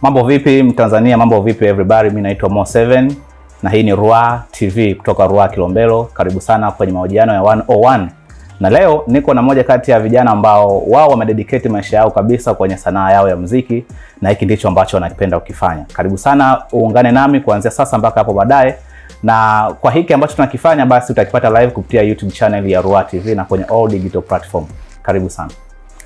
Mambo vipi Mtanzania, mambo vipi everybody? Mimi naitwa Mo7 na hii ni Ruaha TV kutoka Ruaha Kilombero. Karibu sana kwenye mahojiano ya 101. Na leo niko na moja kati ya vijana ambao wao wamededicate maisha yao kabisa kwenye sanaa yao ya muziki na hiki ndicho ambacho wanakipenda kukifanya. Karibu sana uungane nami kuanzia sasa mpaka hapo baadaye. Na kwa hiki ambacho tunakifanya basi utakipata live kupitia YouTube channel ya Ruaha TV na kwenye all digital platform. Karibu sana.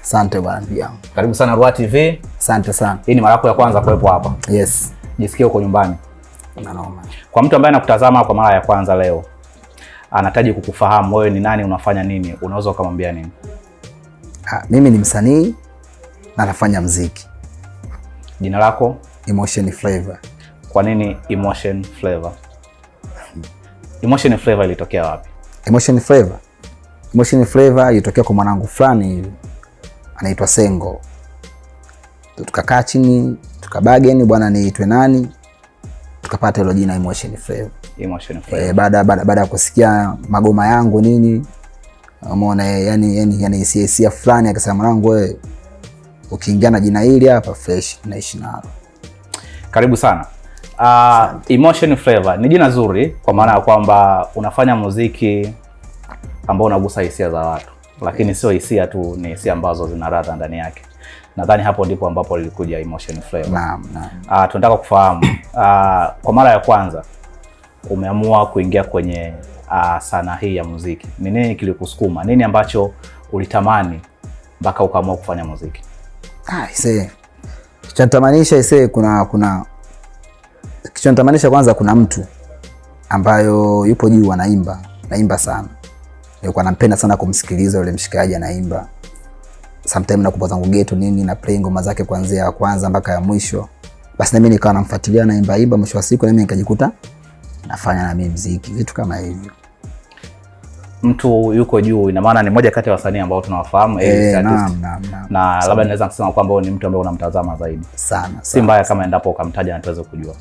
Asante bwana ndugu yangu. Karibu sana Ruaha TV. Asante sana. Hii ni mara yako ya kwanza kuwepo hapa. Yes. Jisikie uko nyumbani. Noma. Kwa mtu ambaye anakutazama kwa mara ya kwanza leo, anahitaji kukufahamu wewe ni nani, unafanya nini, unaweza ukamwambia nini? Ah, mimi ni msanii na nafanya mziki. Jina lako? Emotion Flavor. Kwa nini Emotion Flavor? Emotion Flavor ilitokea wapi? Emotion Flavor. Emotion Flavor ilitokea kwa mwanangu fulani hivi anaitwa Sengo. Tukakaa chini tukabageni, bwana niitwe nani, tukapata hilo jina Emotion Flavor. Emotion Flavor. Baada ya kusikia magoma yangu nini, umeona, yani hisia fulani, akasema mwanangu wewe ukiingia na jina hili hapa fresh, naishi nalo. Karibu sana. Emotion Flavor ni jina zuri kwa maana ya kwamba unafanya muziki ambao unagusa hisia za watu, lakini sio hisia tu, ni hisia ambazo zina ladha ndani yake. Nadhani hapo ndipo ambapo lilikuja Emotion Flavor. Naam, naam. Tunataka kufahamu kwa mara ya kwanza umeamua kuingia kwenye sanaa hii ya muziki, ni nini kilikusukuma? Nini ambacho ulitamani mpaka ukaamua kufanya muziki? Ah, ise kilichonitamanisha ise, kuna kilichonitamanisha kwanza, kuna mtu ambayo yupo juu anaimba, naimba sana, nilikuwa nampenda sana kumsikiliza yule mshikaji anaimba. Sometimes nakupa zangu ghetto nini na play ngoma zake kuanzia ya kwanza mpaka ya mwisho. Basi na mimi nikawa namfuatilia naimba imba, mwisho wa siku na mimi nikajikuta nafanya na mimi muziki, vitu kama hivyo. Mtu yuko juu, ina maana ni moja kati ya wasanii ambao tunawafahamu, artist. Naam, naam, naam. Na labda naweza kusema kwamba wewe ni mtu ambaye unamtazama zaidi. Sana, Si sana. mbaya kama endapo ukamtaja na tuweze kujua.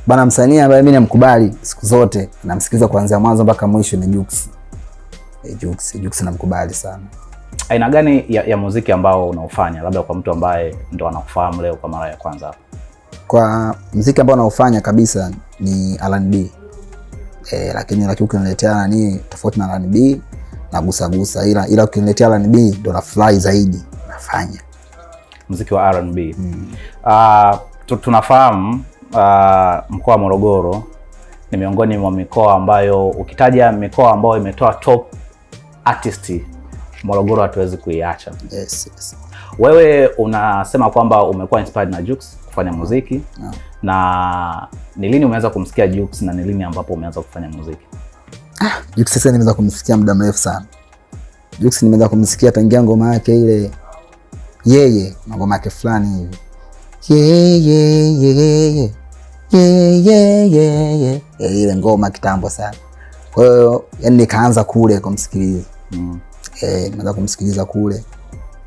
Bana, msanii ambaye mimi namkubali siku zote, namsikiliza kuanzia mwanzo mpaka mwisho ni Jux. Jux namkubali sana. Aina gani ya muziki ambao unaufanya, labda kwa mtu ambaye ndo anakufahamu leo kwa mara ya kwanza hapa? Kwa muziki ambao naufanya kabisa ni R&B. Lakini ukiniletea nani tofauti na R&B nagusa gusa, ila ukiniletea R&B ndo nafurahi zaidi nafanya. Muziki wa R&B. Tunafahamu mkoa wa Morogoro ni miongoni mwa mikoa ambayo ukitaja mikoa ambayo imetoa top artist, Morogoro hatuwezi kuiacha. Yes, yes. Wewe unasema kwamba umekuwa inspired na Jux kufanya muziki. No. Na ni lini umeanza kumsikia Jux na ni lini ambapo umeanza kufanya muziki? Jux sasa nimeanza kumsikia muda mrefu sana. Jux nimeanza kumsikia tangia ngoma yake ile yeye, ngoma yake fulani hivi. Ye, ye, ye, ye. Ye, ye, ye, ye. Ile ngoma kitambo sana. Kwa hiyo nikaanza kule kumsikiliza. Nimeanza kumsikiliza kule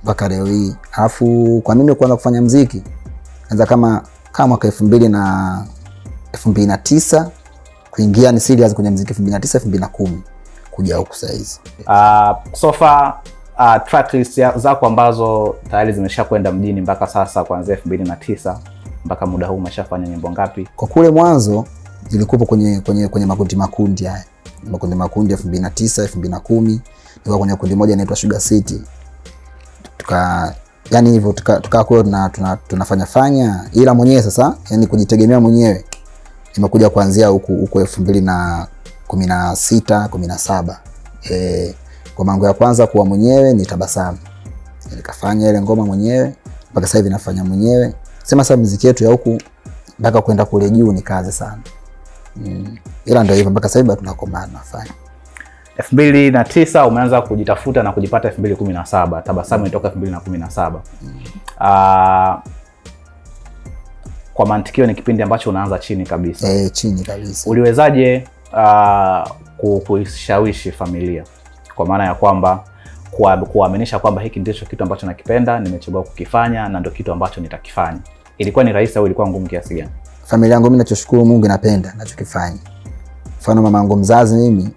mpaka leo hii. Alafu kwa mimi kuanza kufanya muziki naanza kama mwaka 2009 kuingia ni serious kwenye muziki 2009, 2010 kuja huku sasa hizi. So far, track list zako ambazo tayari zimeshakwenda mjini mpaka sasa kuanzia 2009 mpaka muda huu umeshafanya nyimbo ngapi? Kwa kule mwanzo zilikuwa kwenye makundi makundi haya. Makundi makundi 2009, 2010, nilikuwa kwenye kundi moja inaitwa Sugar City. Tuka, yani hivyo, tuka, tuka kwa tuna, tuna, tunafanya fanya, ila mwenyewe sasa, yani kujitegemea mwenyewe nimekuja kuanzia huku 2016, 17. Ngoma yangu ya kwanza kuwa mwenyewe ni Tabasamu. Nikafanya ile ngoma mwenyewe mpaka sasa hivi nafanya mwenyewe. Sema sasa muziki yetu ya huku mpaka kwenda kule juu ni kazi sana. Ila ndio hivyo mpaka sasa hivi tunakomaa tunafanya. 2009 umeanza kujitafuta na kujipata 2017. Tabasamu ilitoka 2017. Kwa mantikio ni kipindi ambacho unaanza chini kabisa. Chini kabisa. Uliwezaje kuishawishi familia? Kwa maana ya kwamba kuaminisha kwamba hiki ndicho kitu ambacho nakipenda, nimechagua kukifanya na ndio kitu ambacho nitakifanya. Ilikuwa ni rahisi au ilikuwa ngumu kiasi gani? Familia yangu mimi nachoshukuru Mungu inapenda nachokifanya. Mfano mamangu mzazi mimi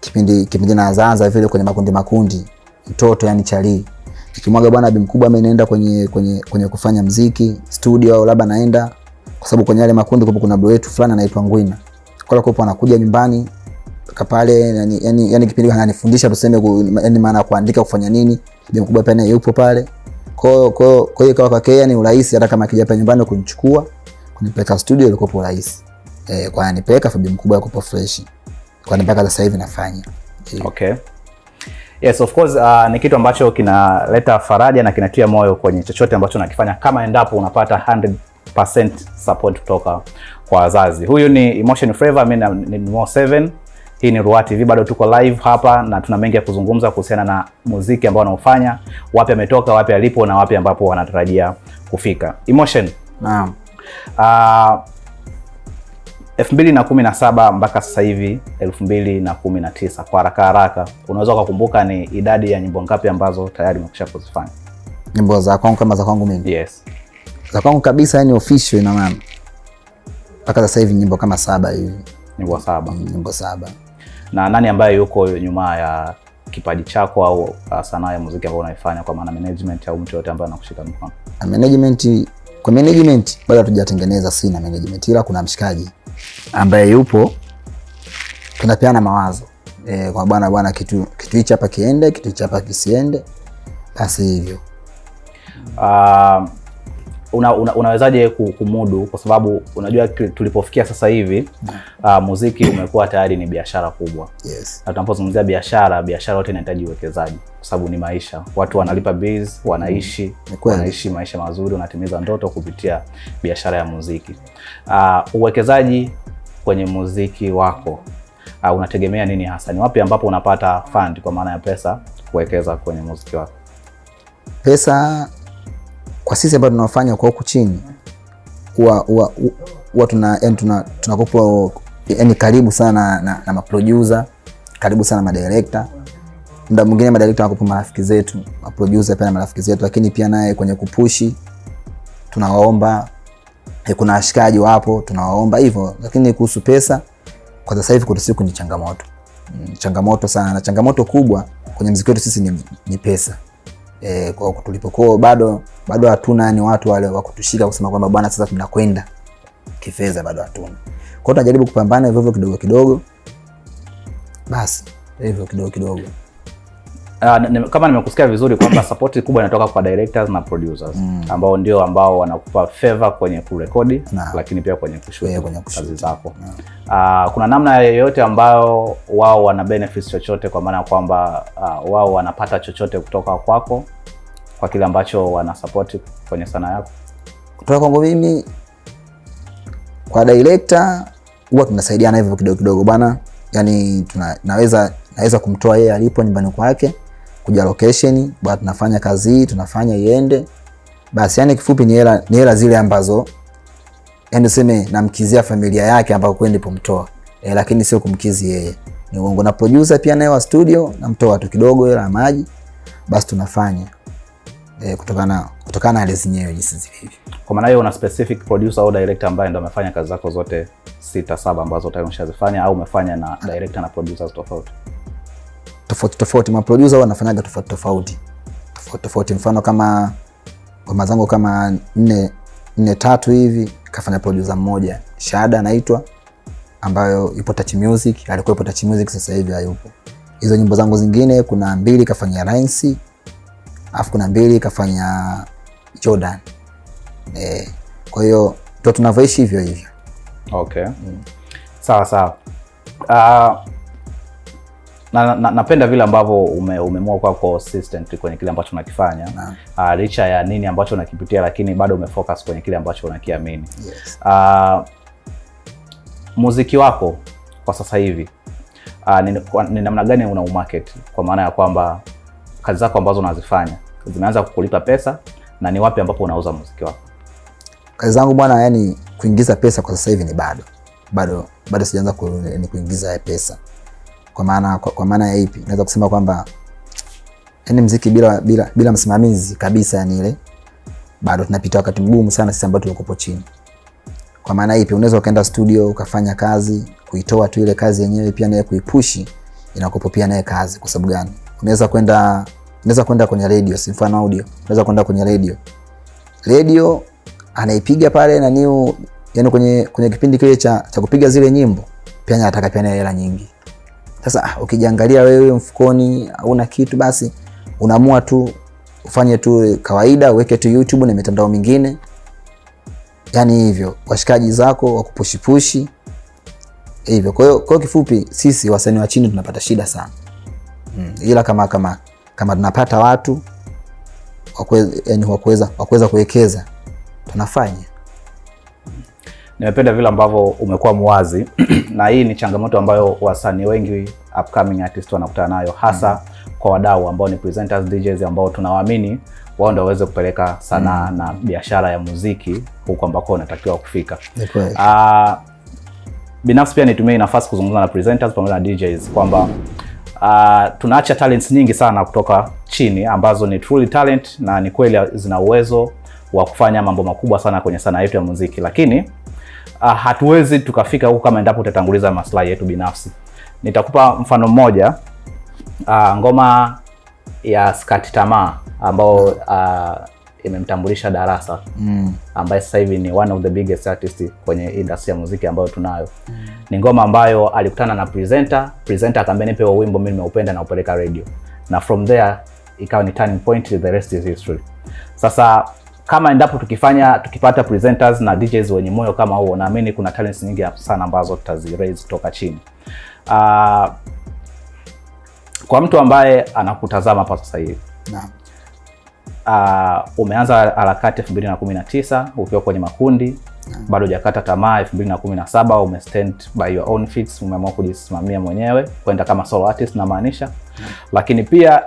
kipindi naanza vile kwenye makundi makundi, mtoto yani chali, Nikimwaga bwana bi mkubwa, mimi naenda kwenye kufanya mziki studio, au labda naenda kwa sababu kwenye yale makundi kupo kuna bro yetu fulani anaitwa Ngwina. Kwa hiyo anakuja nyumbani kapale, yani kipindi ananifundisha tuseme, yani maana kuandika kufanya nini. Bi mkubwa pia naye yupo pale. Kwa hiyo ikawa kwake yani urahisi, hata kama akija hapa nyumbani kunichukua kunipeleka studio ilikuwa urahisi. Kwa anipeleka bi mkubwa yuko fresh. Kwa mpaka sasa hivi nafanya. Okay. Yes, of course, ni kitu ambacho kinaleta faraja na kinatia moyo kwenye chochote ambacho unakifanya kama endapo unapata 100% support kutoka kwa wazazi. Huyu ni Emotion Flavour, mimi ni Mo7. Hii ni Ruwa TV, bado tuko live hapa na tuna mengi ya kuzungumza kuhusiana na muziki ambao anaufanya, wapi ametoka, wapi alipo na wapi ambapo wanatarajia kufika. Emotion. Naam. 2017 mpaka sasa hivi 2019, kwa haraka haraka unaweza kukumbuka ni idadi ya nyimbo ngapi ambazo tayari umekwisha kuzifanya? Nyimbo za kwangu kama za kwangu mimi? Yes. Za kwangu kabisa, yani official, ina maana mpaka sasa hivi nyimbo kama 7 hivi. Nyimbo 7. Nyimbo 7. Na nani ambaye yuko nyuma ya kipaji chako au sanaa ya muziki ambayo unaifanya, kwa maana management au mtu yote ambaye anakushika mkono? Management, kwa management bado hatujatengeneza, sina management, ila kuna mshikaji ambaye yupo, tunapeana mawazo kwa bwana kitu hichi hapa kiende, kitu hichi hapa kisiende, basi hivyo. Unawezaje kumudu, kwa sababu unajua tulipofikia sasa hivi muziki umekuwa tayari ni biashara kubwa. Yes. Na tunapozungumzia biashara, biashara yote inahitaji uwekezaji kwa sababu ni maisha. Watu wanalipa bills, wanaishi, wanaishi maisha mazuri, wanatimiza ndoto kupitia biashara ya muziki. Uwekezaji kwenye muziki wako unategemea nini hasa? Ni wapi ambapo unapata fund kwa maana ya pesa kuwekeza kwenye muziki wako? Pesa kwa sisi ambao tunafanya kwa huku chini huwa tunakopa yani karibu sana na maproducer, karibu sana na madirector. Muda mwingine madirector wanakopa marafiki zetu, maproducer pia na marafiki zetu, lakini pia naye kwenye kupushi tunawaomba, kuna washikaji wapo tunawaomba hivyo. Lakini kuhusu pesa kwa sasa hivi kwetu sisi ni changamoto. Changamoto sana, na changamoto kubwa kwenye muziki wetu sisi ni pesa. Kwa tulipokuwa bado hatuna yani watu wale wa kutushika kusema kwamba bwana sasa tunakwenda kifedha, bado hatuna. Kwa hiyo tunajaribu kupambana hivyo hivyo kidogo kidogo. Basi hivyo kidogo kidogo. Kama nimekusikia vizuri kwamba support kubwa inatoka kwa directors na producers ambao ndio ambao wanakupa favor kwenye kurekodi, lakini pia kwenye kushoot kazi zako. Kuna namna yoyote ambayo wao wana benefits chochote, kwa maana kwamba wao wanapata chochote kutoka kwako kwa kile ambacho wana support kwenye sanaa yako? Kutoka kwangu mimi kwa director huwa tunasaidiana hivyo kidogo kidogo bwana. Yani naweza kumtoa yeye alipo nyumbani kwake kuja location, bwana tunafanya kazi hii, tunafanya iende. Basi yani kifupi ni hela zile ambazo yani useme namkizia familia yake ambayo kwenda pomtoa. Lakini sio kumkizi yeye. Ni uongo. Na producer pia naye wa studio namtoa tu kidogo hela ya maji, basi tunafanya. Kutokana na hali zenyewe jinsi zilivyo. Kwa maana hiyo una specific producer au director ambaye ndo amefanya kazi zako zote 6 7 ambazo tayari umeshazifanya, au umefanya na director na producers tofauti? Tofauti tofauti, ma producer wanafanyaga tofauti tofauti. Tofauti tofauti, mfano kama ngoma zangu kama 4 3 hivi kafanya producer mmoja, Shada anaitwa, ambayo yupo Touch Music, alikuwa yupo Touch Music sasa hivi hayupo. Hizo nyimbo zangu zingine kuna 2 kafanya Lines, afu kuna 2 kafanya Jordan. Kwa hiyo ndio tunavyoishi hivyo hivyo. Okay. Sawa sawa. Napenda vile ambavyo umeamua kuwa consistent kwenye kile ambacho unakifanya. Licha ya nini ambacho unakipitia, lakini bado umefocus kwenye kile ambacho unakiamini. Yes. Muziki wako kwa sasa hivi ni namna gani una market, kwa maana ya kwamba kazi zako ambazo unazifanya zimeanza kukulipa pesa, na ni wapi ambapo unauza muziki wako? Kazi zangu bwana, yani kuingiza pesa kwa sasa hivi ni bado sijaanza kuingiza pesa. Kwa maana ya ipi? Naweza kusema kwamba yani muziki bila msimamizi kabisa, yani ile bado tunapita wakati mgumu sana sisi ambao tulikopo chini. Kwa maana ipi? Unaweza ukaenda studio ukafanya kazi, kuitoa tu ile kazi yenyewe pia naye kuipushi inakopo pia naye kazi. Kwa sababu gani? Unaweza kwenda Unaweza kwenda kwenye radio, si mfano audio. Unaweza kwenda kwenye radio. Radio anaipiga pale na niu, yani kwenye kipindi kile cha kupiga zile nyimbo, pia anataka pia hela nyingi. Sasa ukijiangalia wewe mfukoni hauna kitu, basi unaamua tu ufanye tu kawaida, uweke tu YouTube na mitandao mingine. Yani hivyo, washikaji zako wakupushipushi hivyo. Kwa hiyo kifupi sisi wasanii wa chini tunapata shida sana. Ila kama tunapata watu wa kuweza kuwekeza tunafanya. Nimependa vile ambavyo umekuwa muwazi na hii ni changamoto ambayo wasanii wengi upcoming artists wanakutana nayo, hasa kwa wadau ambao ni presenters, DJs ambao tunawaamini wao ndio waweze kupeleka sanaa na biashara ya muziki huko ambako unatakiwa kufika. Ni kweli. Binafsi pia nitumie nafasi kuzungumza na presenters pamoja na DJs kwamba tunaacha talents nyingi sana kutoka chini ambazo ni truly talent na ni kweli zina uwezo wa kufanya mambo makubwa sana kwenye sanaa yetu ya muziki, lakini hatuwezi tukafika huko kama endapo tutatanguliza maslahi yetu binafsi. Nitakupa mfano mmoja. Ngoma ya Skati Tamaa ambao imemtambulisha Darasa ambaye sasa hivi ni one of the biggest artists kwenye industry ya muziki ambayo tunayo. Ni ngoma ambayo alikutana na presenter, presenter akamwambia nipe huo wimbo, mimi nimeupenda na upeleka radio. Na from there ikawa ni turning point, the rest is history. Sasa kama endapo tukipata presenters na DJs wenye moyo kama huo, naamini kuna talents nyingi sana ambazo tutazi raise kutoka chini. Kwa mtu ambaye anakutazama hapa sasa hivi, Naam. Umeanza harakati 2019 ukiwa kwenye makundi, bado hujakata tamaa. 2017 ume stand by your own feet, umeamua kujisimamia mwenyewe kwenda kama solo artist namaanisha, lakini pia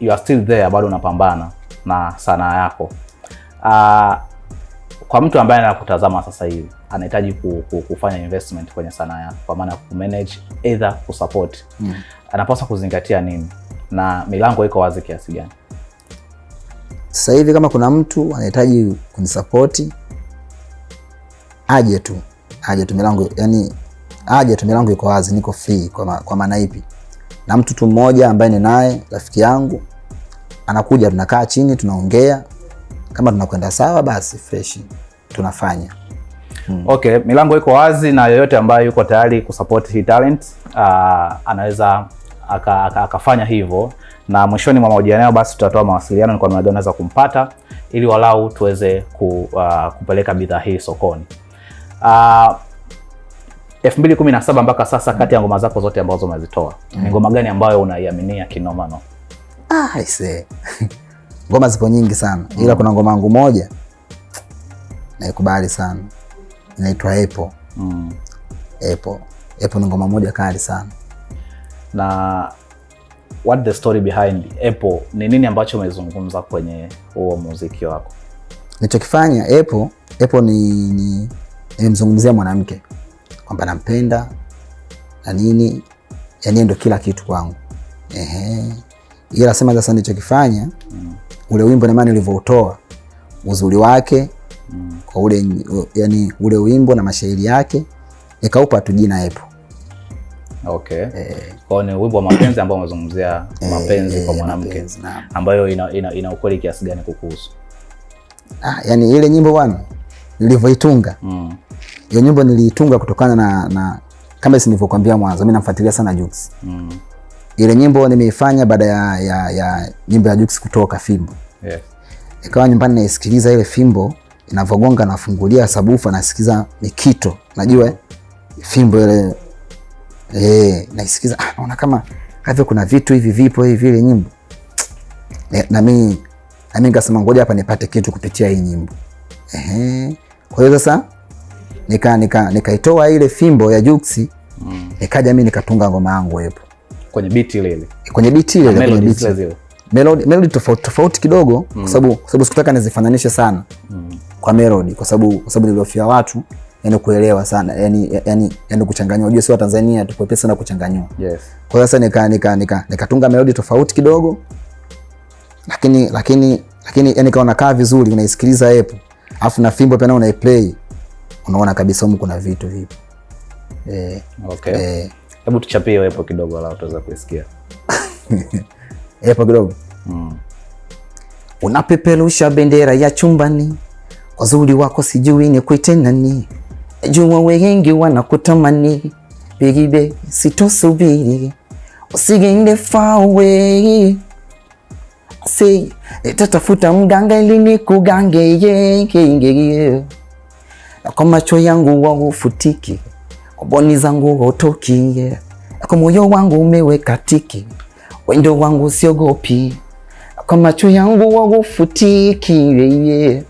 you are still there, bado unapambana na sanaa yako. Kwa mtu ambaye anakutazama sasa hivi anahitaji kufanya investment kwenye sanaa yako, kwa maana ya kumanage either kusupport, anapaswa kuzingatia nini na milango iko wazi kiasi gani? Sasa hivi kama kuna mtu anahitaji kunisapoti aje tu, aje tu, milango yani, aje tu, milango iko wazi, niko free. Kwa maana ipi? Na mtu tu mmoja ambaye ni naye rafiki yangu anakuja, tunakaa chini, tunaongea, kama tunakwenda sawa, basi fresh tunafanya. Okay, milango iko wazi na yoyote ambaye yuko tayari kusupport hii talent anaweza akafanya hivyo, na mwishoni mwa mahojiano yao basi tutatoa mawasiliano ni kwa namna gani unaweza kumpata ili walau tuweze kupeleka bidhaa hii sokoni. 2017 mpaka sasa, kati ya ngoma zako zote ambazo umezitoa, ni ngoma gani ambayo unaiaminia kinoma no? Ah, aisee. Ngoma zipo nyingi sana, ila kuna ngoma yangu moja naikubali sana, inaitwa Apple. Apple. Apple ni ngoma moja kali sana. Na what the story behind Apple, ni nini ambacho umezungumza kwenye huo muziki wako? Nilichokifanya Apple, Apple ni nimemzungumzia mwanamke kwamba nampenda na nini, yani ndio kila kitu kwangu. Ehe. Ila sema sasa nilichokifanya ule wimbo na maana nilivyoutoa uzuri wake kwa ule, yani ule wimbo na mashairi yake nikaupa tu jina Apple. Okay. Kwa hiyo ni wimbo wa mapenzi ambao umezungumzia mapenzi kwa mwanamke, mapenzi, naam. Ambayo ina ukweli kiasi gani kukuhusu? Ah, yani ile nyimbo bwana nilivyoitunga, hiyo nyimbo niliitunga kutokana na kama nilivyokuambia mwanzo, mimi namfuatilia sana Jux. Ile nyimbo nimeifanya baada ya nyimbo ya Jux kutoka, Fimbo. Ikawa nyumbani naisikiliza ile Fimbo inavyogonga, nafungulia sabufa nasikiza mikito, najua fimbo ile naisikiza, ah, naona kama havyo kuna vitu hivi vipo hivi ile nyimbo. Na mimi nikasema ngoja hapa nipate kitu kupitia hii nyimbo. Ehe. Kwa hiyo sasa nikaitoa ile Fimbo ya Jux, nikaja mimi nikatunga ngoma yangu hapo. Kwenye beat ile ile. Kwenye beat ile ile, kwenye Melody beat. zile zile. Melody tofauti tofauti kidogo, kwa sababu sikutaka nizifananishe sana kwa melody, kwa sababu nilihofia watu yani kuelewa sana, yani kuchanganywa. Unajua sio wa Tanzania tupo pesa sana kuchanganywa. Kwa hiyo sasa nikatunga melody tofauti kidogo, lakini yani kaona kaa vizuri, unaisikiliza Apple alafu na Fimbo pia nao unaiplay, unaona kabisa humu kuna vitu vipo. Okay. Eh. Hebu tuchapie hapo kidogo, walau tuweze kuisikia. Apple kidogo. Unapeperusha bendera ya chumbani, wazuri wako sijui ni kuite nani, najua wengi wanakutamani, baby sitosubiri, usiende far away. Say, nitatafuta mganga ili nikugange, yeah, yeah, yeah. Na kwa macho yangu haufutiki, kwa mboni zangu hautoki, yeah. Na kwa moyo wangu umeweka tiki, wendo wangu siogopi, na kwa macho yangu haufutiki, yeah, yeah.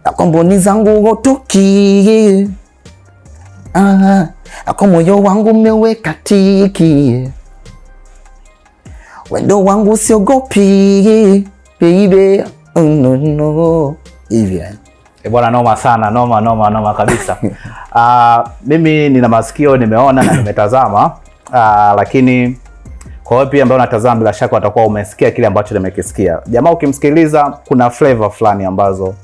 Na kwa mboni zangu hautoki, yeah. Ah, na kwa moyo wangu umeweka tiki, yeah. Wendo wangu siogopi, baby, oh, no, no. Hivi yani. E bwana, noma sana, noma noma noma kabisa. Mimi nina masikio, nimeona na nimetazama. Lakini kwa wewe pia ambao unatazama, bila shaka watakuwa umesikia kile ambacho nimekisikia. Jamaa ukimsikiliza, kuna flavor fulani ambazo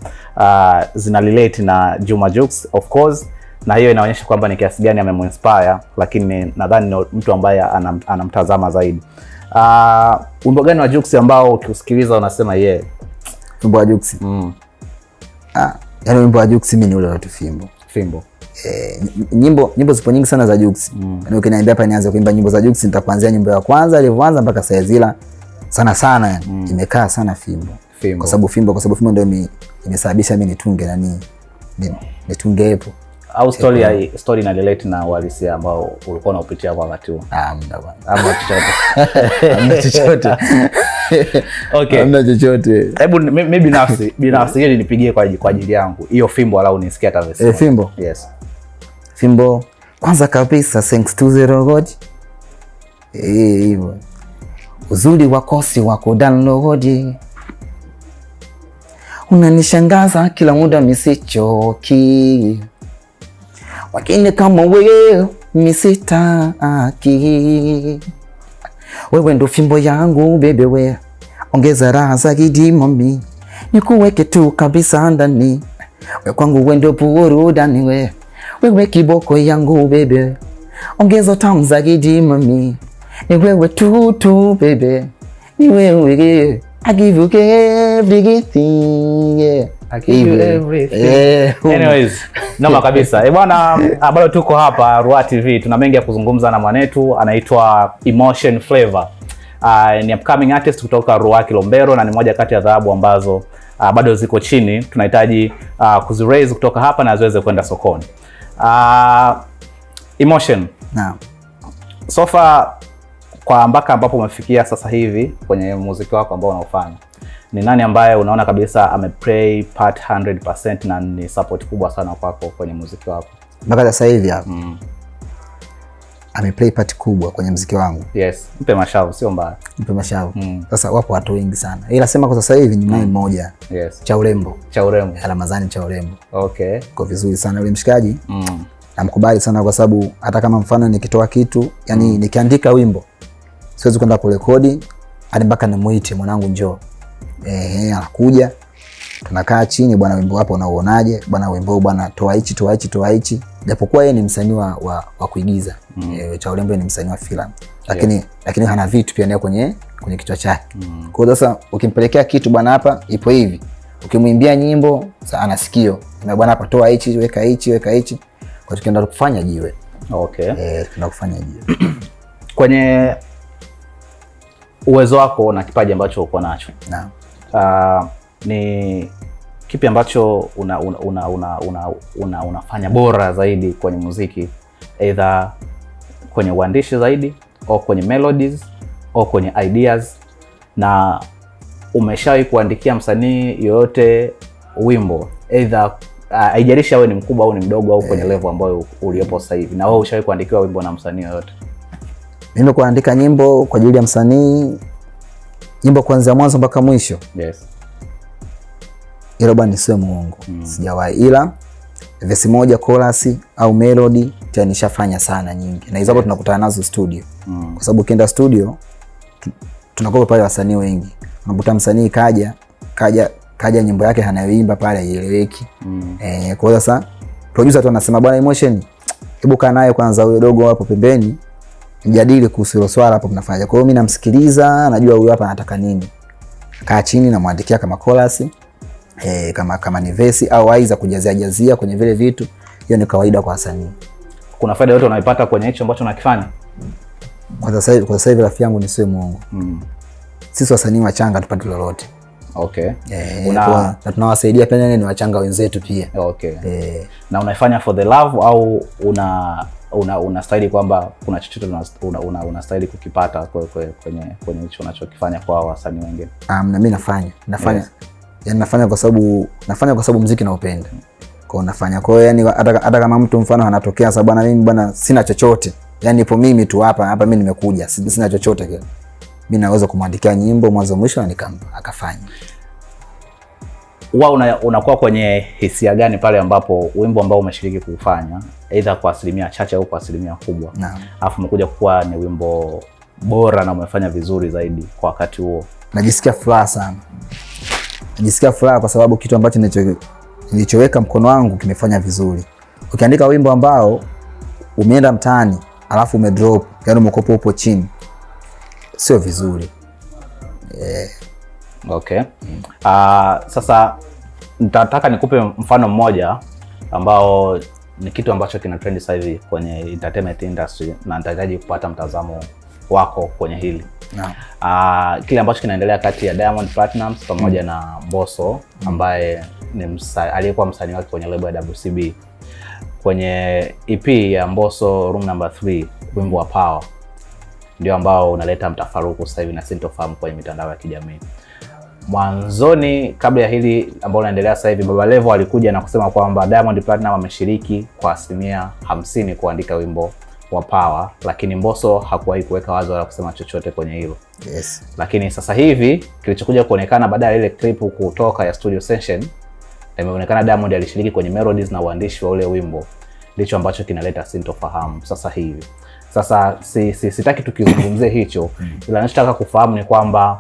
zina relate na Juma Jux of course, na hiyo inaonyesha kwamba ni kiasi gani amemuinspire, lakini nadhani ni mtu ambaye anamtazama zaidi. Wimbo gani wa Jux ambao ukiusikiliza unasema yeah? Wimbo wa Jux? Ah, yani wimbo wa Jux mimi ni ule wa Fimbo. Fimbo. Nyimbo zipo nyingi sana za Jux. Yaani ukiniambia hapa nianze kuimba nyimbo za Jux nitakuanzia nyimbo ya kwanza ilivyoanza mpaka sasa zila sana sana yani. Imekaa sana Fimbo. Fimbo. Kwa sababu Fimbo ndio imesababisha mimi nitunge nani? Nitunge epo. Au story ya story ina relate na uhalisia ambao ulikuwa unaupitia kwa wakati huo? Ah, hamna bwana. Ama chochote. Hamna chochote. Okay. Hamna chochote. Hebu mimi binafsi ili nipigie kwa ajili yangu hiyo Fimbo, alau nisikie hata verse. Fimbo? Yes. Fimbo kwanza kabisa, thanks to the Lord. Hivyo. Uzuri wako si wako download. Unanishangaza kila muda misichoki. Wengine kama wewe misitaki. Wewe ndo fimbo yangu bebe we. Ongeza raha zaidi mami. Nikuweke tu kabisa ndani. We kwangu wewe ndo burudani we. Wewe kiboko yangu bebe. Ongeza tamu zaidi mami. Ni wewe tu tu bebe. Ni wewe. I give you everything, yeah. I give you everything. Yeah. Anyways, noma kabisa. Bwana, bado tuko hapa Ruaha TV, tuna mengi ya kuzungumza na mwanetu anaitwa Emotion Flavour. Ni upcoming artist kutoka Ruaha Kilombero na ni moja kati ya dhahabu ambazo bado ziko chini, tunahitaji kuziraise kutoka hapa na ziweze kwenda sokoni. Emotion. Naam. So far kwa mpaka ambapo umefikia sasa hivi kwenye muziki wako ambao unaofanya, ni nani ambaye unaona kabisa ameplay part 100% na ni support kubwa sana kwako kwenye muziki wako? Mpaka sasa hivi hapa. Ameplay part kubwa kwenye muziki wangu. Yes, mpe mashavu sio mbaya. Mpe mashavu. Sasa wapo watu wengi sana. Ila sema kwa sasa hivi ni naye mmoja. Yes. Cha Urembo. Cha Urembo. Ramadhani Cha Urembo. Okay. Kwa vizuri sana yule mshikaji. Namkubali sana kwa sababu hata kama mfano nikitoa kitu, yani nikiandika wimbo siwezi kwenda kurekodi hadi mpaka nimuite mwanangu njoo. Anakuja. Tunakaa chini, bwana wimbo hapo unauonaje? Bwana wimbo bwana toa hichi, toa hichi, toa hichi. Japokuwa yeye ni msanii wa kuigiza. Cha Urembo ni msanii wa filamu. Lakini hana vitu pia naye kwenye kichwa chake. Kwa hiyo sasa ukimpelekea kitu bwana hapa ipo hivi. Ukimwimbia nyimbo sasa ana sikio. Na bwana hapa toa hichi, weka hichi, weka hichi. Kwa tukienda kufanya jiwe. Tukienda kufanya jiwe. Kwenye uwezo wako na kipaji ambacho uko nacho. Naam. Ni kipi ambacho unafanya bora zaidi kwenye muziki? Either kwenye uandishi zaidi au kwenye melodies au kwenye ideas? Na umeshawahi kuandikia msanii yoyote wimbo? Either haijalishi awe ni mkubwa au ni mdogo au kwenye level ambayo uliopo sasa hivi. Na wewe ushawahi kuandikiwa wimbo na msanii yoyote? Mimi kuandika nyimbo kwa ajili ya msanii, nyimbo kuanzia mwanzo mpaka mwisho. Yes. Hilo bwana sio muongo. Sijawahi, ila verse moja chorus au melody tena nishafanya sana nyingi. Na hizo hapo tunakutana nazo studio. Kwa sababu ukienda studio tunakuwa pale wasanii wengi. Unakuta msanii kaja nyimbo yake anayoimba pale haieleweki. Kwa hiyo sasa producer tu anasema bwana Emotion, hebu kaa naye kwanza huyo dogo hapo pembeni. Mjadili kuhusu hilo swala hapo mnafanya. Kwa hiyo mimi namsikiliza, najua huyu hapa anataka nini. Kaa chini namwandikia kama chorus, kama ni verse au aiza kujazia jazia kwenye vile vitu. Hiyo ni kawaida kwa wasanii. Kuna faida yote unaipata kwenye hicho ambacho unakifanya? Kwa sasa hivi rafiki yangu, nisiwe muongo. Sisi wasanii wachanga tupate lolote. Okay. Na tunawasaidia pia, ni wachanga wenzetu pia. Okay. Na unaifanya for the love au unastahili kwamba kuna chochote unastahili kukipata kwenye hicho unachokifanya kwa wasanii wengine? Na mimi nafanya. Yes. Yaani nafanya kwa sababu muziki naupenda. Kwa hiyo nafanya. Kwa hiyo yani hata kama mtu mfano anatokea sababu bwana mimi bwana sina chochote. Yaani nipo mimi tu hapa mimi nimekuja, sina chochote kile. Mimi naweza kumwandikia nyimbo mwanzo mwisho na nikampa akafanya. Huwa unakuwa kwenye hisia gani pale ambapo wimbo ambao umeshiriki kuufanya either kwa asilimia chache au kwa asilimia kubwa, alafu umekuja kuwa ni wimbo bora na umefanya vizuri zaidi kwa wakati huo? Najisikia furaha sana. Najisikia furaha kwa sababu kitu ambacho nilichoweka mkono wangu kimefanya vizuri. Ukiandika wimbo ambao umeenda mtaani alafu umedrop, yani umekopa upo chini, sio vizuri. Okay. Sasa nitataka nikupe mfano mmoja ambao ni kitu ambacho kina trend sasa hivi kwenye entertainment industry na nitahitaji kupata mtazamo wako kwenye hili. Naam. Kile ambacho kinaendelea kati ya Diamond Platnumz pamoja na Mbosso ambaye ni aliyekuwa msanii wake kwenye lebo ya WCB. Kwenye EP ya Mbosso Room Number 3, wimbo wa Power ndio ambao unaleta mtafaruku sasa hivi na sintofahamu kwenye mitandao ya kijamii. Mwanzoni kabla ya hili ambalo linaendelea sasa hivi, Baba Levo alikuja na kusema kwamba Diamond Platnumz ameshiriki kwa 50% kuandika wimbo wa Power, lakini Mbosso hakuwahi kuweka wazo wala kusema chochote kwenye hilo. Lakini sasa hivi kilichokuja kuonekana baada ya ile clip kutoka ya Studio Session, imeonekana Diamond alishiriki kwenye melodies na uandishi wa ule wimbo, ndicho ambacho kinaleta sintofahamu sasa hivi. Sasa sitaki tukizungumzie hicho, ila ninachotaka kufahamu ni kwamba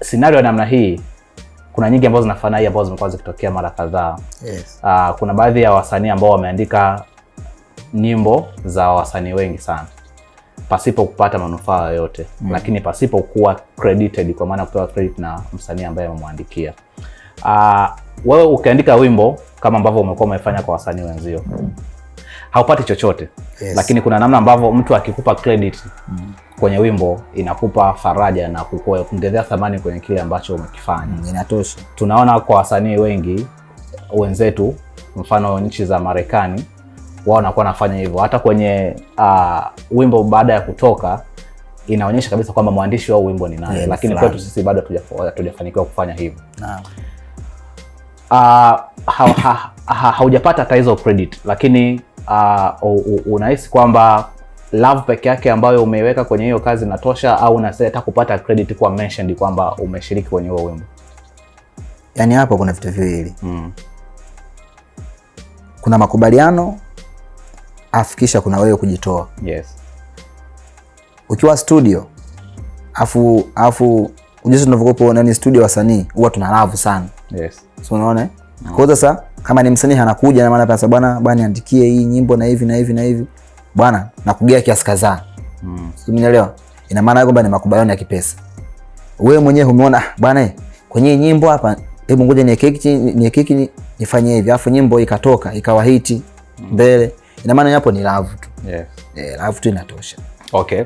scenario ya namna hii kuna nyingi ambazo zinafanana hii ambazo zimekuwa zikitokea mara kadhaa. Kuna baadhi ya wasanii ambao wameandika nyimbo za wasanii wengi sana pasipo kupata manufaa yoyote, lakini pasipo kuwa credited, kwa maana kupewa credit na msanii ambaye amemwandikia. Wewe ukiandika wimbo kama ambavyo umekuwa umefanya kwa wasanii wenzio, haupati chochote. Lakini kuna namna ambavyo mtu akikupa credit kwenye wimbo inakupa faraja na kuongezea thamani kwenye kile ambacho umekifanya. Inatosha. Tunaona kwa wasanii wengi wenzetu, mfano nchi za Marekani, wao wanakuwa wanafanya hivyo. Hata kwenye wimbo baada ya kutoka inaonyesha kabisa kwamba mwandishi wa wimbo ni nani. Lakini kwetu sisi bado hatujafanikiwa kufanya hivyo. Haujapata hata hizo credit, lakini unahisi kwamba love peke yake ambayo umeiweka kwenye hiyo kazi inatosha, au unasema hata kupata credit kuwa mentioned kwamba umeshiriki kwenye huo wimbo? Yaani hapo kuna vitu viwili. Kuna makubaliano, afu kisha kuna wewe kujitoa. Ukiwa studio, afu unajua tunavyokuwa ndani studio wasanii huwa tuna love sana. So unaona? Kwa hiyo sasa kama ni msanii anakuja na maana pesa, bwana niandikie hii nyimbo na hivi na hivi na hivi. Bwana nakugea kiasi kadhaa. Sio, umeelewa? Ina maana kwamba ni makubaliano ya kipesa. Wewe mwenyewe umeona, bwana, kwenye nyimbo hapa hebu ngoja niweke hiki, niweke hiki, nifanye hivi. Alafu nyimbo ikatoka ikawa hit mbele. Ina maana hapo ni love tu. Love tu inatosha. Okay.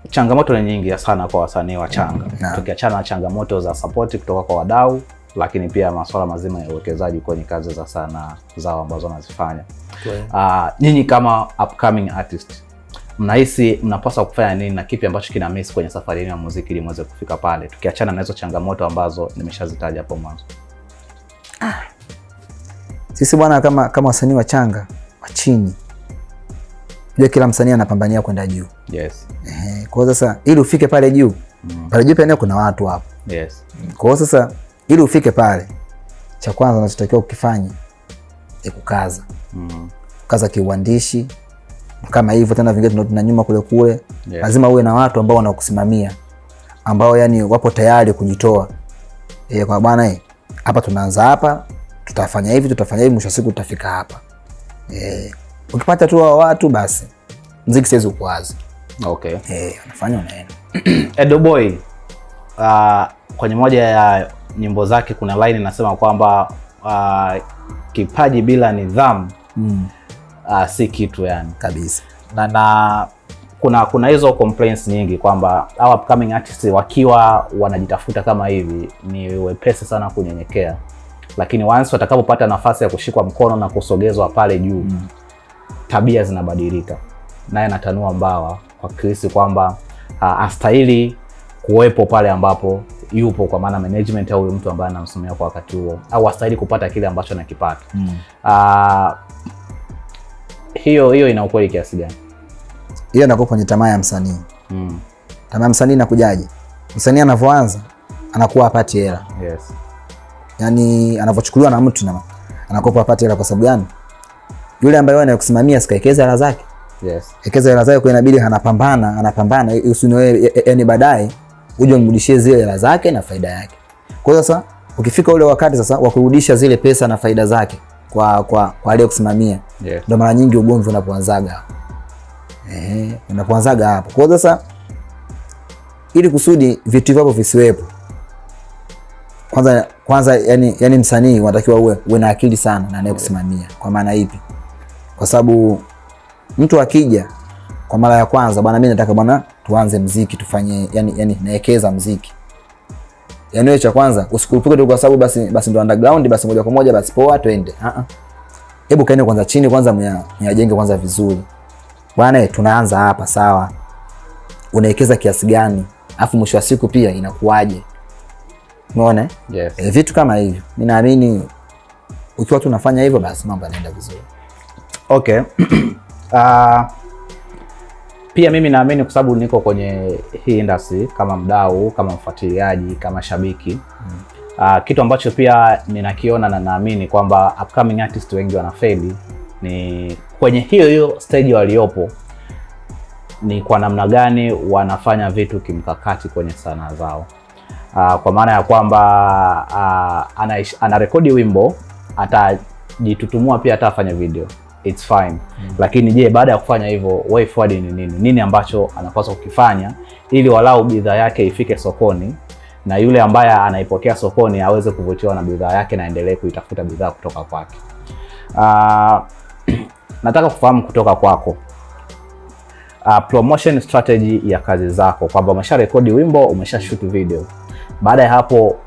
Changamoto ni nyingi sana kwa wasanii wachanga. Tukiachana na changamoto za support kutoka kwa wadau, lakini pia masuala mazima ya uwekezaji kwenye kazi za sanaa zao ambazo wanazifanya. Nyinyi kama upcoming artist, mnahisi mnapaswa kufanya nini na kipi ambacho kina miss kwenye safari yenu ya muziki ili muweze kufika pale, tukiachana na hizo changamoto ambazo nimeshazitaja hapo mwanzo? Sisi bwana kama wasanii wachanga wa chini, unajua kila msanii anapambania kwenda juu. Kwa hiyo sasa ili ufike pale juu, pale juu pia kuna watu hapo. Kwa hiyo sasa ili ufike pale, cha kwanza unachotakiwa kukifanya ni kukaza. Kukaza kiuandishi kama hivyo, tena vingine tuna nyuma kule kule. Lazima uwe na watu ambao wanakusimamia, ambao wapo tayari kujitoa. Kwa bwana, hapa tunaanza hapa, tutafanya hivi, tutafanya hivi, mwisho wa siku tutafika hapa. Ukipata tu hao watu basi mziki siwezi kuwaza. Okay. Unafanya unaenda. Edo Boy, kwenye moja ya nyimbo zake kuna line inasema kwamba kipaji bila nidhamu si kitu yani. Kabisa. Na kuna hizo complaints nyingi kwamba our upcoming artists wakiwa wanajitafuta kama hivi ni wepesi sana kunyenyekea, lakini once watakapopata nafasi ya kushikwa mkono na kusogezwa pale juu, tabia zinabadilika. Naye anatanua mbawa kwa kuhisi kwamba astahili kuwepo pale ambapo yupo, kwa maana management au mtu ambaye anamsimamia kwa wakati huo, au astahili kupata kile ambacho anakipata. Hiyo ina ukweli kiasi gani? Hiyo inakuwa kwenye tamaa ya msanii. Tamaa ya msanii inakujaje? Msanii anavyoanza anakuwa hapati hela. Yaani anavyochukuliwa na mtu na anakopa hapati hela kwa sababu gani? Yule ambaye anakusimamia sikaekeza hela zake. Ekeza hela zake kwa inabidi anapambana usiniwe, yaani baadaye uje umrudishie zile hela zake na faida yake. Kwa hiyo sasa ukifika ule wakati sasa wa kurudisha zile pesa na faida zake kwa aliyekusimamia, ndio mara nyingi ugomvi unapoanzaga. Unapoanzaga hapo. Kwa hiyo sasa ili kusudi vitu vyako visiwepo, kwanza yani msanii unatakiwa uwe na akili sana na anayekusimamia. Kwa maana ipi? Kwa sababu mtu akija kwa mara ya kwanza, bwana mimi nataka bwana tuanze muziki tufanye, yani naekeza muziki. Yaani wewe cha kwanza usikurupuke tu kwa sababu basi ndo underground basi moja kwa moja basi poa twende. Hebu kaeni kwanza chini kwanza myajenge kwanza vizuri. Bwana tunaanza hapa sawa. Unaekeza kiasi gani? Alafu mwisho wa siku pia inakuwaje? Umeona? Yes. Vitu kama hivyo. Mimi naamini ukiwa tu unafanya hivyo basi mambo yanaenda vizuri. Okay. Pia mimi naamini kwa sababu niko kwenye hii industry kama mdau, kama mfuatiliaji, kama shabiki. Kitu ambacho pia ninakiona na naamini kwamba upcoming artists wengi wanafeli ni kwenye hiyo hiyo stage waliopo, ni kwa namna gani wanafanya vitu kimkakati kwenye sanaa zao. Kwa maana ya kwamba anarekodi wimbo, atajitutumua pia atafanya video, it's fine. Lakini je, baada ya kufanya hivyo way forward ni nini? Nini ambacho anapaswa kukifanya ili walau bidhaa yake ifike sokoni na yule ambaye anaipokea sokoni aweze kuvutiwa na bidhaa yake na aendelee kuitafuta bidhaa kutoka kwake. Nataka kufahamu kutoka kwako promotion strategy ya kazi zako, kwamba umesharekodi wimbo, umesha shoot video, baada ya hapo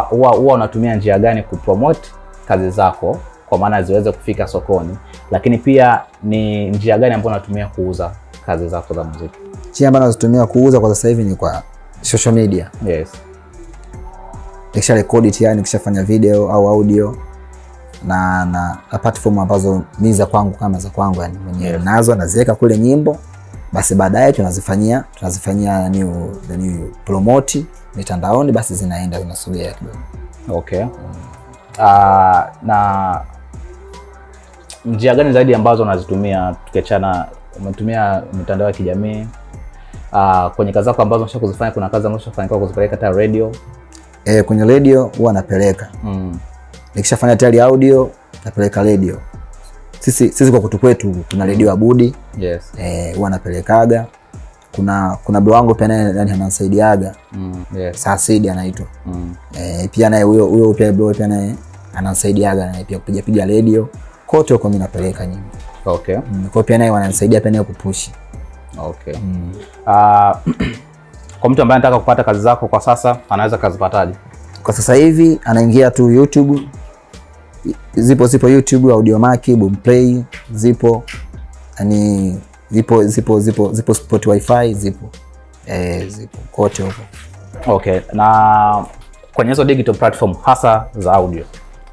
huwa unatumia njia gani kupromote kazi zako kwa maana ziweze kufika sokoni, lakini pia ni njia gani ambayo unatumia kuuza kazi zako za muziki? Njia ambayo nazitumia kuuza kwa sasa hivi ni kwa social media. Nikisha rekodi tayari, nikishafanya video au audio na platform ambazo mimi za kwangu kama za kwangu yani mwenyewe nazo naziweka kule nyimbo, basi baadaye tunazifanyia new promote mitandaoni, basi zinaenda zinasogea kidogo. Okay. Na njia gani zaidi ambazo unazitumia tukiachana, umetumia mitandao ya kijamii kwenye kazi zako ambazo umeshakuzifanya, kuna kazi ambazo umeshafanikiwa kuzipeleka hata radio? Kwenye radio huwa napeleka. Nikishafanya tayari audio napeleka radio. Sisi kwa kutu kwetu kuna radio Abudi. Huwa napelekaga. Kuna bro wangu pia naye yani ananisaidiaga. Sasidi anaitwa. Pia naye huyo pia bro pia naye ananisaidiaga naye pia kupiga piga radio. Kote huko mimi napeleka nyimbo. Kwa pia naye wananisaidia pia naye kupush. Kwa mtu ambaye anataka kupata kazi zako kwa sasa anaweza kazipataje? Kwa sasa hivi anaingia tu YouTube. Zipo YouTube, Audiomack, Boomplay, zipo. Yani zipo Spotify, zipo. Zipo kote huko. Okay, na kwenye hizo digital platform hasa za audio,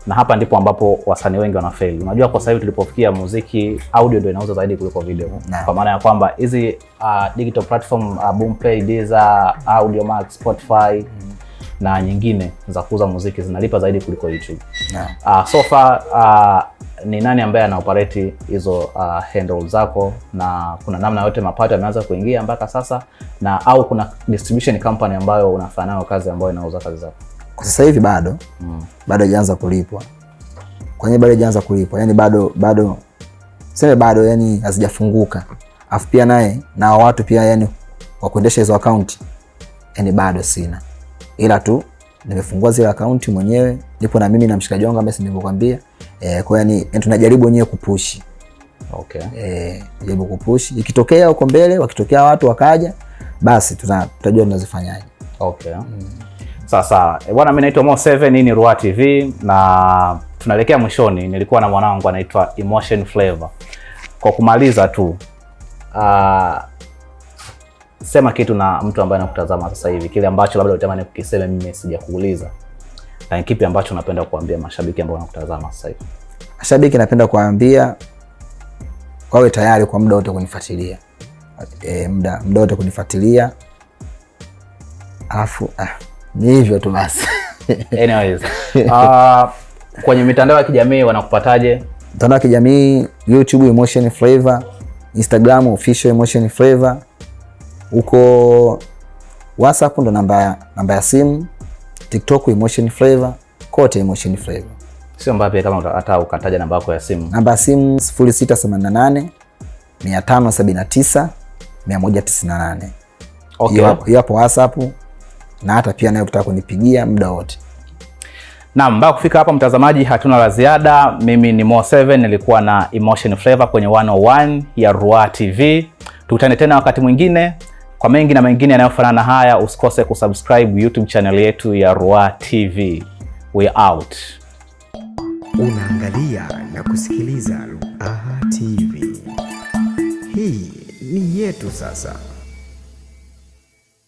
na hapa ndipo ambapo wasanii wengi wanafeli. Unajua kwa sasa hivi tulipofikia muziki audio ndio inauza zaidi kuliko video. Kwa maana ya kwamba hizi digital platform, Boomplay, Deezer, Audiomack, Spotify na nyingine za kuuza muziki zinalipa zaidi kuliko YouTube. So far ni nani ambaye ana operate hizo handle zako, na kuna namna yote mapato yameanza kuingia mpaka sasa, na au kuna distribution company ambayo unafanya nayo kazi ambayo inauza kazi zako? Kwa sasa hivi bado. Bado haijaanza kulipwa. Kwa nini bado haijaanza kulipwa? Yaani bado Sema bado yani hazijafunguka. Afu pia naye na watu pia yani wa kuendesha hizo account yani bado sina. Ila tu nimefungua zile account mwenyewe, nipo na mimi na mshikaji wangu ambaye nilivyokuambia. Kwa yani tunajaribu wenyewe kupush. Okay. Jaribu kupush. Ikitokea huko mbele wakitokea watu wakaja, basi tutajua tunazifanyaje. Okay. Sasa bwana, mimi naitwa Mo7, hii ni Ruaha TV na tunaelekea mwishoni. Nilikuwa na mwanangu anaitwa Emotion Flavor. Kwa kumaliza tu, sema kitu na mtu ambaye anakutazama sasa hivi, kile ambacho labda utamani kukisema mimi sijakuuliza, na kipi ambacho unapenda kuambia mashabiki ambao wanakutazama sasa hivi? Mashabiki napenda kuambia wawe tayari kwa muda wote kunifuatilia. Muda wote kunifuatilia. Alafu ni hivyo tu basi. Anyways, kwenye mitandao ya kijamii wanakupataje? Mitandao ya kijamii YouTube Emotion Flavor, Instagram official Emotion Flavor. Huko WhatsApp ndo namba ya simu, TikTok Emotion Flavor, kote Emotion Flavor. Sio mbaya pia kama hata ukataja namba yako ya simu. Namba ya simu 0688 579 198. Okay. Hiyo hapo WhatsApp, na hata pia nayo ukitaka kunipigia muda wote. Naam, mpaka kufika hapa mtazamaji, hatuna la ziada. Mimi ni Mo7, nilikuwa na Emotion Flavor kwenye 101 ya Ruaha TV. Tukutane tena wakati mwingine kwa mengi na mengine yanayofanana haya. Usikose kusubscribe YouTube channel yetu ya Ruaha TV. We out. Unaangalia na kusikiliza Ruaha TV. Hii ni yetu sasa.